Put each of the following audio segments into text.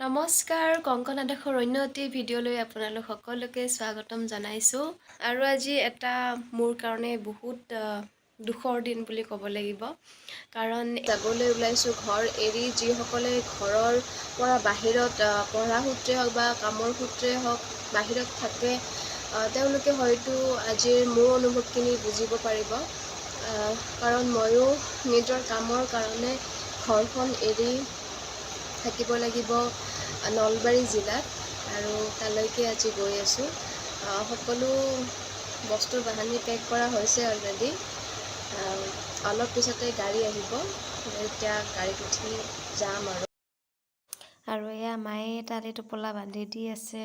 নমস্কাৰ, কংকনা দাসৰ অন্য এটি ভিডিঅ'লৈ আপোনালোক সকলোকে স্বাগতম জনাইছোঁ। আৰু আজি এটা মোৰ কাৰণে বহুত দুখৰ দিন বুলি ক'ব লাগিব, কাৰণ যাবলৈ ওলাইছোঁ ঘৰ এৰি। যিসকলে ঘৰৰ পৰা বাহিৰত পঢ়া সূত্ৰে হওক বা কামৰ সূত্ৰে হওক বাহিৰত থাকে, তেওঁলোকে হয়তো আজিৰ মোৰ অনুভৱখিনি বুজিব পাৰিব, কাৰণ ময়ো নিজৰ কামৰ কাৰণে ঘৰখন এৰি থাকিব লাগিব নলবাৰী জিলাত আৰু তালৈকে আজি গৈ আছোঁ। সকলো বস্তু বাহানি পেক কৰা হৈছে অলৰেডি। অলপ পিছতে গাড়ী আহিব, এতিয়া গাড়ীত উঠি যাম। আৰু আৰু এয়া মায়ে তাৰে টোপোলা বান্ধি দি আছে।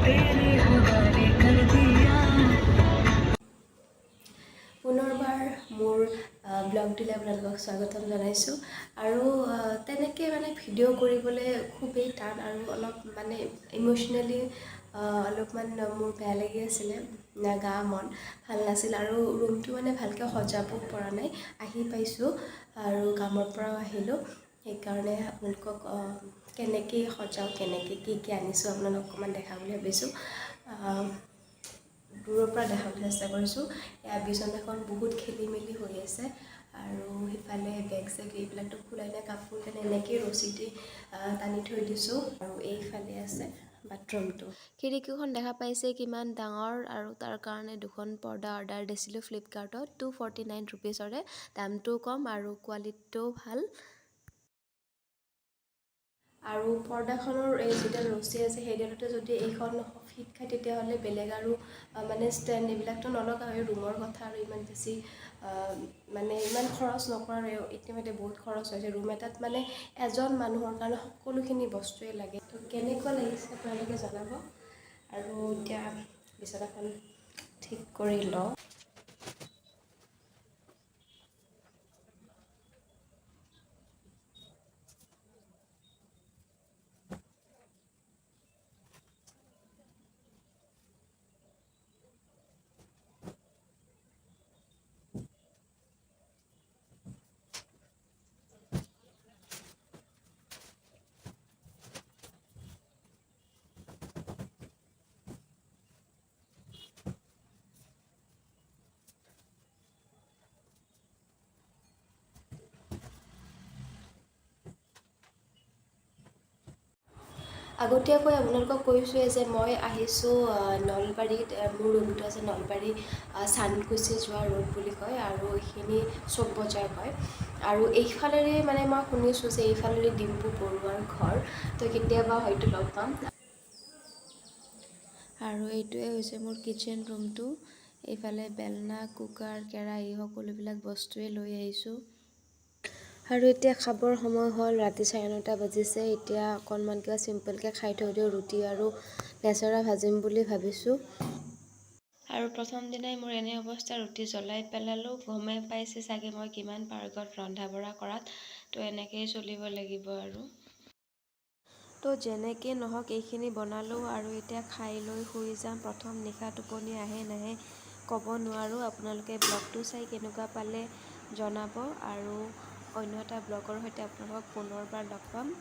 तेरे हवाले कर दिया। পুনৰবাৰ মোৰ ব্লগটোলৈ আপোনালোকক স্বাগতম জনাইছোঁ। আৰু তেনেকৈ মানে ভিডিঅ' কৰিবলৈ খুবেই টান আৰু অলপ মানে ইম'চনেলি অলপমান মোৰ বেয়া লাগি আছিলে, গা মন ভাল নাছিল আৰু ৰুমটো মানে ভালকৈ সজাব পৰা নাই। আহি পাইছোঁ আৰু কামৰ পৰাও আহিলোঁ, সেইকাৰণে আপোনালোকক কেনেকৈ সজাওঁ, কেনেকৈ কি কি আনিছোঁ আপোনালোকক অকণমান দেখাম বুলি ভাবিছোঁ। দূৰৰ পৰা দেখাবলৈ চেষ্টা কৰিছোঁ। এয়া বিচনাখন বহুত খেলি মেলি হৈ আছে আৰু সিফালে বেগ চেগ এইবিলাকতো খোলাই নাই, কাপোৰ কানি এনেকৈয়ে ৰছী দি টানি থৈ দিছোঁ। আৰু এইফালে আছে বাথৰুমটো। খিৰিকীখন দেখা পাইছে কিমান ডাঙৰ। আৰু তাৰ কাৰণে দুখন পৰ্দা অৰ্ডাৰ দিছিলোঁ ফ্লিপকাৰ্টত, 249 ৰুপিজৰে। দামটোও কম আৰু কোৱালিটিটোও ভাল। আৰু পৰ্দাখনৰ এই যিডাল ৰছী আছে, সেইডালতে যদি এইখন ফিট খায়, তেতিয়াহ'লে বেলেগ আৰু মানে ষ্টেণ্ড এইবিলাকতো নলগাওঁৱেই। ৰুমৰ কথা আৰু ইমান বেছি মানে ইমান খৰচ নকৰোঁ। ইতিমধ্যে বহুত খৰচ হৈছে। ৰুম এটাত মানে এজন মানুহৰ কাৰণে সকলোখিনি বস্তুৱে লাগে। তো কেনেকুৱা লাগিছে আপোনালোকে জনাব। আৰু এতিয়া বিচনাখন ঠিক কৰি লওঁ। আগতীয়াকৈ আপোনালোকক কৈছোঁৱে যে মই আহিছোঁ নলবাৰীত। মোৰ ৰুমটো আছে নলবাৰী চান্দকুচি যোৱা ৰোড বুলি কয় আৰু এইখিনি চ'ক বজাৰ কয়। আৰু এইফালেৰে মানে মই শুনিছোঁ যে এইফালেৰে ডিম্পু বৰুৱাৰ ঘৰ, তো কেতিয়াবা হয়তো লগ পাম। আৰু এইটোৱে হৈছে মোৰ কিটচেন ৰুমটো। এইফালে বেলনা, কুকাৰ, কেৰাহী সকলোবিলাক বস্তুৱে লৈ আহিছোঁ। আৰু এতিয়া খাবৰ সময় হ'ল, ৰাতি 9:30 বাজিছে। এতিয়া অকণমান কিবা চিম্পলকৈ খাই থৈ দিওঁ। ৰুটি আৰু লেচেৰা ভাজিম বুলি ভাবিছোঁ। আৰু প্ৰথম দিনাই মোৰ এনে অৱস্থা, ৰুটি জ্বলাই পেলালোঁ। গমেই পাইছে চাগে মই কিমান পাৰ্গত ৰন্ধা বঢ়া কৰাত। তো এনেকৈয়ে চলিব লাগিব আৰু। তো যেনেকৈ নহওক এইখিনি বনালোঁ আৰু এতিয়া খাই লৈ শুই যাম। প্ৰথম নিশা টোপনি আহে নাহে ক'ব নোৱাৰোঁ। আপোনালোকে ব্লগটো চাই কেনেকুৱা পালে জনাব আৰু অন্য এটা ব্লগৰ সৈতে আপোনালোকক পুনৰবাৰ লগ পাম।